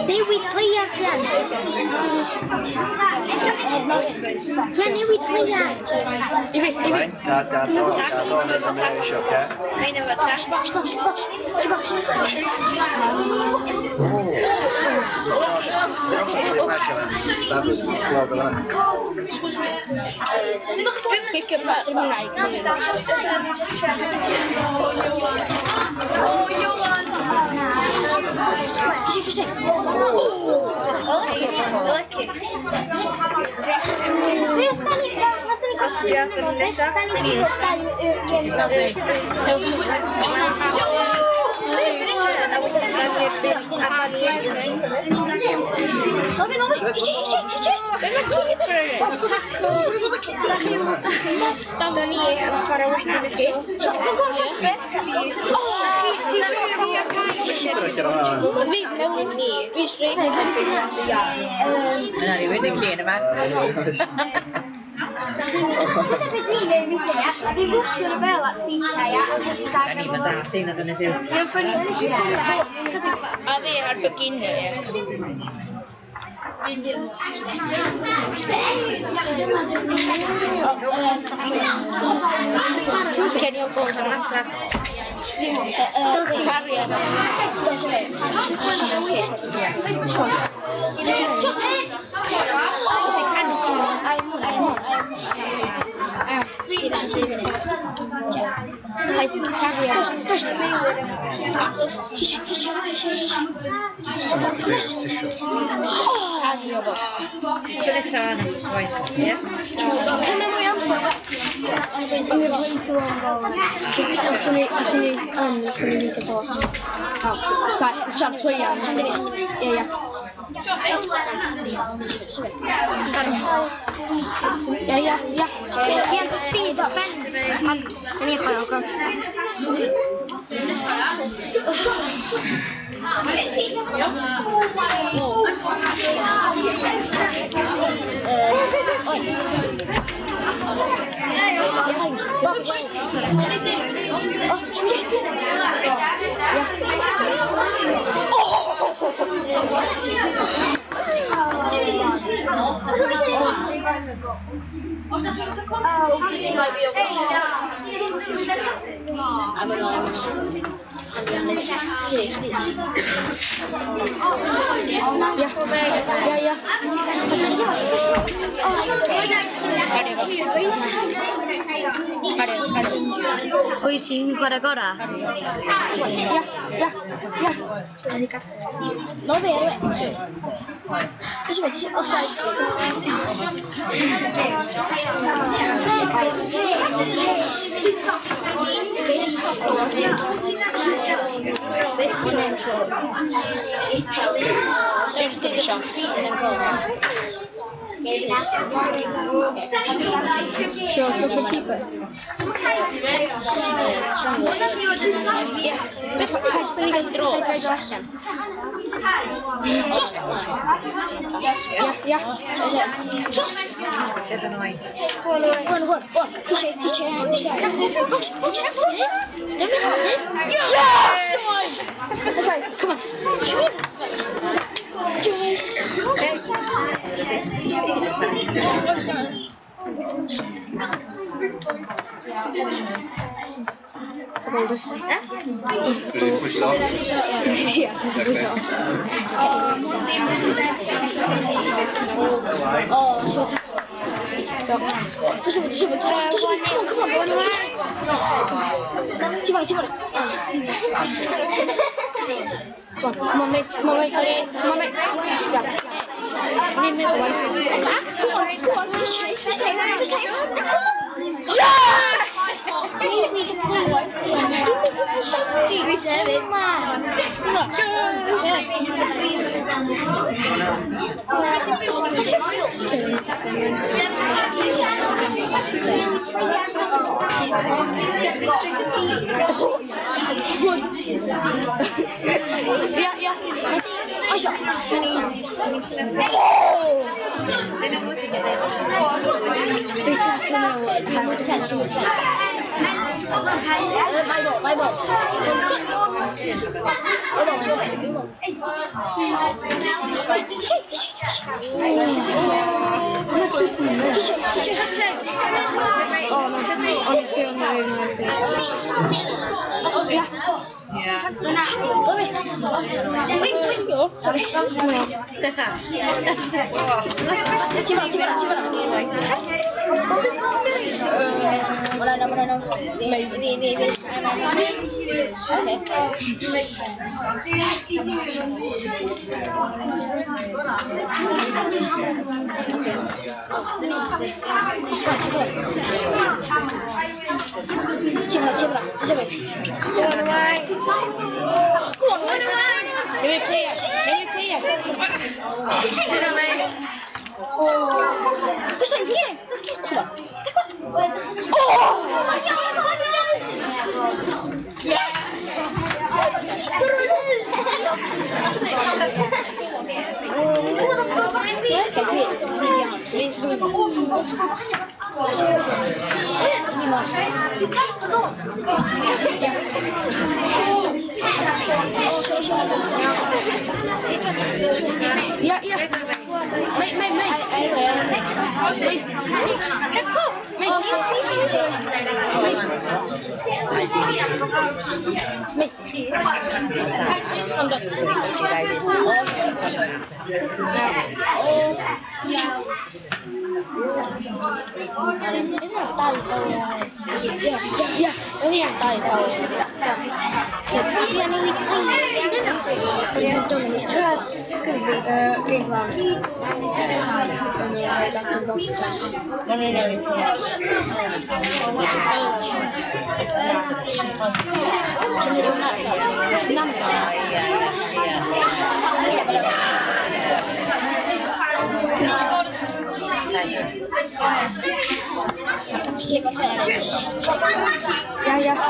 Newid player, Rhian. Rhian, newid player. I fi, i fi. Gad, gad o, gad o, nid am eisiau, oce? Box, box, box, box. Box. Yna rhywun yn llun yma. Da ni'n mynd all un o dyna sydd. A fi ar beginner. Tro nesaf yna, oed. Ie? Os o'n i yn, os o'n i'n neud y bos. Sa'r player. Ie, ie. Ie, ie, ie. Ian, speed up, Ben. Yn i chwarae o golf. Ia, ia. Pwy sy'n chwarae gorau? Ia, ia, ia. No fe, rwe. Dwi eisiau, offside. Sure, super keeper. Paid allan. Ia, ia. Siarad yn oed. Go on, go on, go on. Eisiau, eisiau, eisiau. Box, box, box. Yes! Okay, come on. Yes! Dwi'n pwyso. Ie, pwyso. Oh, so Dos efo, dos efo, come on, come on, come on. Ti fawr, ti fawr. Come on, come on, mate, come on, mate, come on, mate. Yeah. Go on, go on, push it, push it, push it. Yes! Ia, ia. Aisha. Ia, ia. Mei, mei, mei. Mei. Mei. Mei. Game plan. Ia, ia. Ia.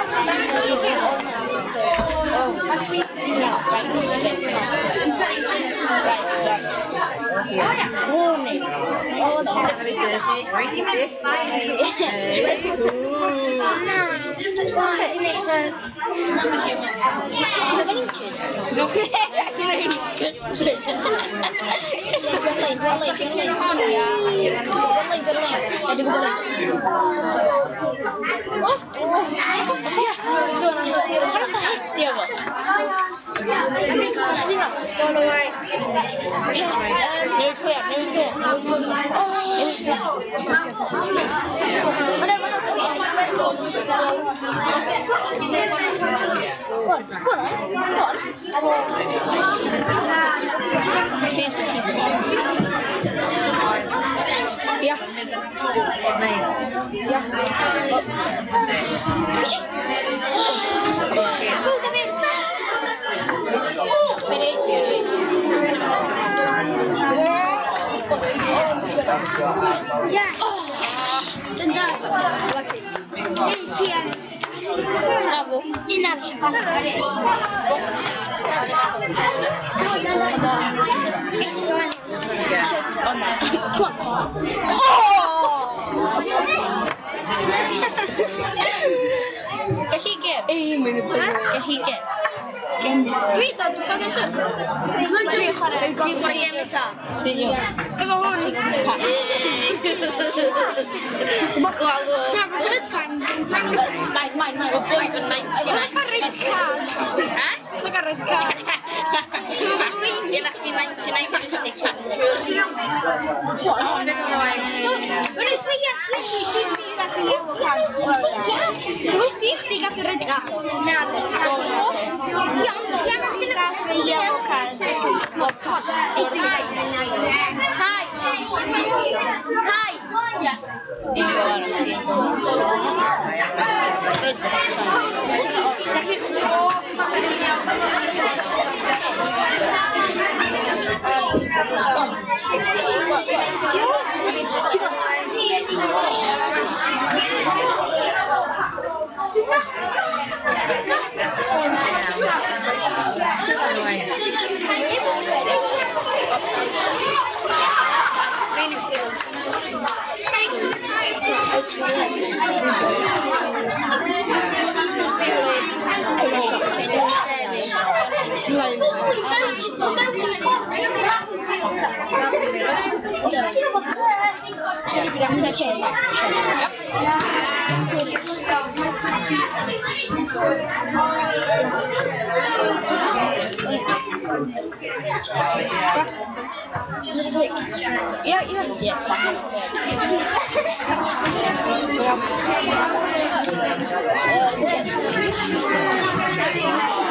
Ia. Yeah.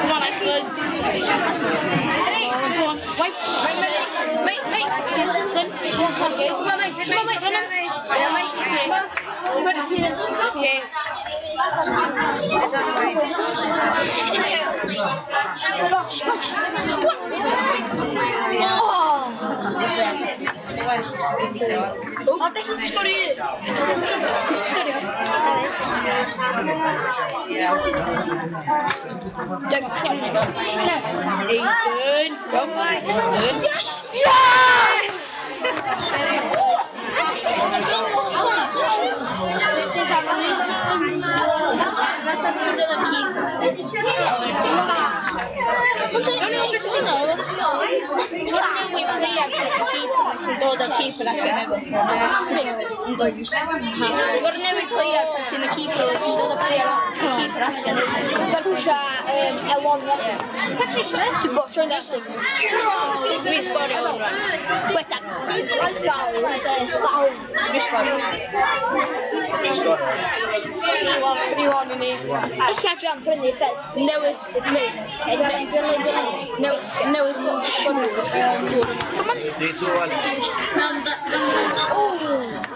Come on, Iceland. Come on, wait, wait, mate, mate. Come on, mate, come on, mate, come on, mate. Come on, okay. Box, box. Oh! O, da chi'n sgorio! Sgorio! Ethan! Yes! Yes! Ti'n dod o'r keeper allan efo. Gwrdd newid player pan ti'n y keeper, ti'n dod o'r player keeper allan efo. Dwi'n pwysio Elon. Ti'n bod tro'n nesaf. Dwi'n sgorio hwn. Gweta. Foul. Foul. Dwi'n sgorio. 3-1 i ni. Ella dwi am brynu Pez. Newydd, newydd sgorio. 3-2-1. Oh!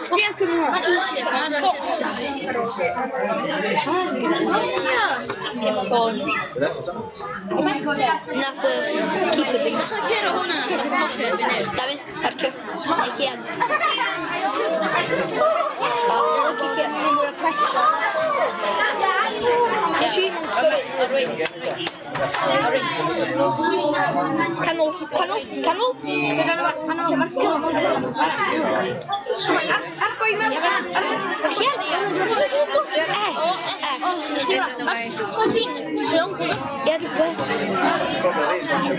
Mae'n easy. Nath y keeper fi. Nath y curo hwnna, nath y colli erbyn hyn. Dafydd, parcio. Neu Cian. Oh, look at Cian. Canol, canol, canol. Canol, canol. Ar boi mewn. Ie, dwi'n gwybod.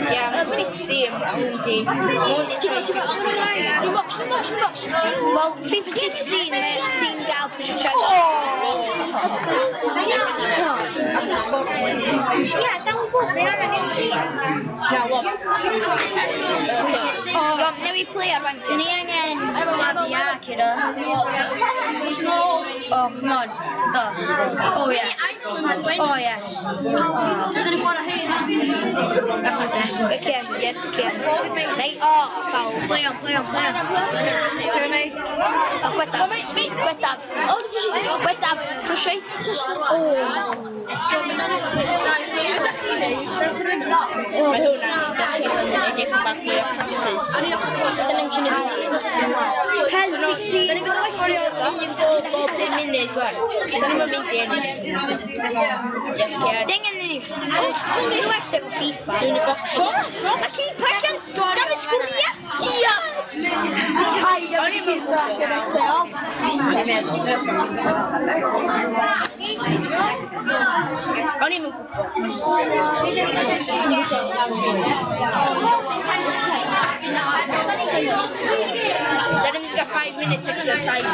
Ie, 16, mae'n di troi. Wel, FIFA 16, mae ti'n gael push trigger. Ie, dal yn bod, mae angen i. Na, what? Oh, newid player, rwan. Ni angen Nadia, Ciro. Oh, come on. Dos. Oh, yes. Oh, yes. Dydyn nhw'n chwarae hyn. Cian, yes, Cian. Neu, oh, foul. Play on, play on, play on. Oh, gweda. Gweda. Gweda. Push it. Oh. Mae hwnna'n dysgu edrych yn bach mwy o passes. Pez 16. Da ni'n mynd i sgorio un gol bob 5 munud wan. Da ni'n mynd i ennill. Yes, Cian. Deng yn ni. Dwi'n well efo FIFA. Dwi'n y bocsio. Mae keeper allan sgorio. Dafydd sgorio. Ia! Paid am keeper allan eto. O'n i'm yn gwybod. Da ni'n mynd i gael 5 minutes extra time.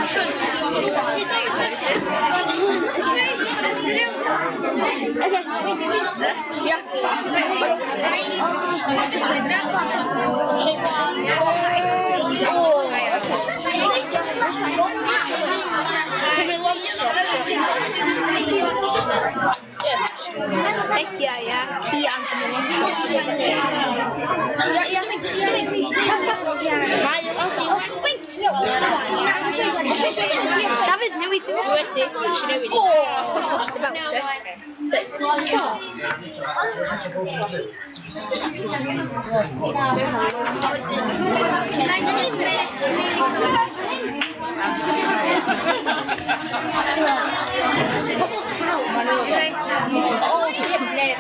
Ia. Cymryd long shot. Bedia, ia. Cian yn mynd Mae Dafydd, newid. Dwi wedi, nes i newid. O, just about, eh? Pobl tal maen nhw. O, ti'n neb.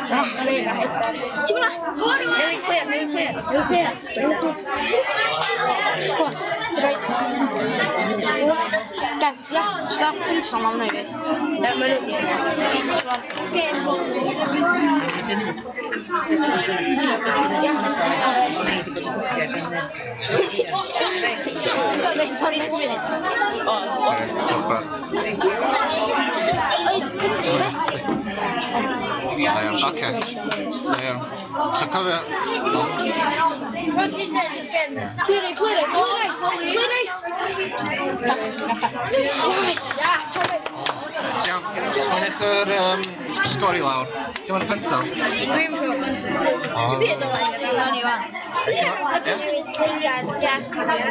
Ti'n mynd? Newid clear, newid clear, newid clear. Newid clear. Gan, ia, stop, please, ond am newid. Na, maen nhw di. O, what? Da iawn, oce. Da iawn. So cofio... Clear it, clear it, clear it, clear it. Ti'n iawn? Sgwennwch yr sgôr i lawr. Ti'n mynd y pensel? Dwi'n siŵr. O. Ni wan. Ie? Ie.